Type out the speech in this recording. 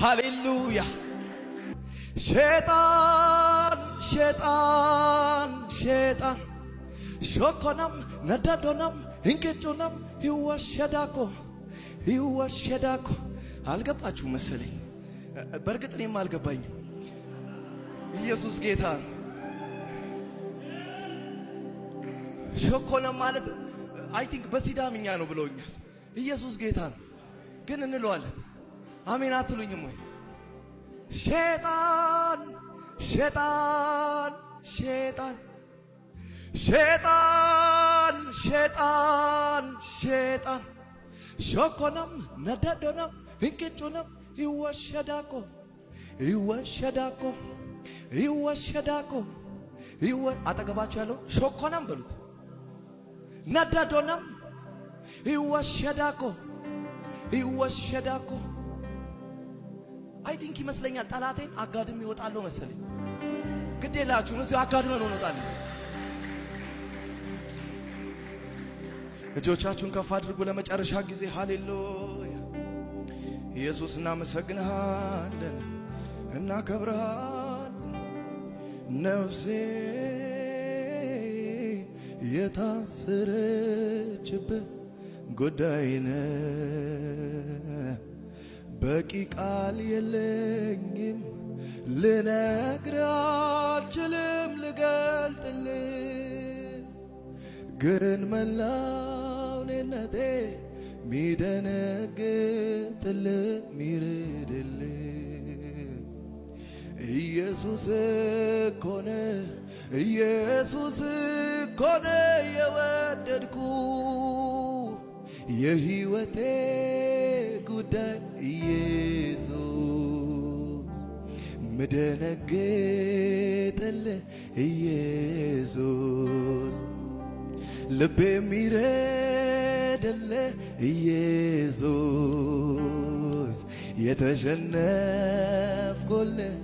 ሃሌሉያ። ሼጣን ሼጣን ሼጣን ሾኮናም ነዳዶናም እንቅጩናም ይወሸዳኮ ይወሸዳኮ። አልገባችሁ መሰለኝ። በእርግጥ እኔም አልገባኝም። ኢየሱስ ጌታ ነው። ሾኮናም ማለት I think በሲዳምኛ ነው ብለውኛል። ኢየሱስ ጌታ ነው ግን እንለዋለን። አሜን አትሉኝም ወይ? ሼጣን ሼጣን ሼጣን ሼጣን ሼጣን ሼጣን ሾኮናም ነዳዶናም እንቅጩናም ይወሸዳኮ ይወሸዳኮ ይወሸዳኮ። አጠገባቸው ያለው ሾኮናም በሉት፣ ነዳዶናም ይወሸዳኮ ይወሸዳኮ። I think ይመስለኛል ጠላቴን አጋድም ይወጣለሁ መሰለኝ። ግድ የላችሁም፣ እዚሁ አጋድመን እንወጣለን። እጆቻችሁን ከፍ አድርጉ ለመጨረሻ ጊዜ። ሃሌሉያ። ኢየሱስ እናመሰግንሃለን፣ እናከብርሃለን። ነፍሴ የታሰረችበት ጉዳይ ነህ። በቂ ቃል የለኝም፣ ልነግርህ አልችልም፣ ልገልጥልህ፣ ግን መላው እኔነቴ ሚደነግጥልህ ሚርድልህ ኢየሱስ እኮ ነህ፣ ኢየሱስ እኮ ነህ የወደድኩ የሕይወቴ ጉዳይ ኢየሱስ፣ ምደነግጥልህ ኢየሱስ፣ ልቤ የሚረድልህ ኢየሱስ፣ የተሸነፍኩልህ።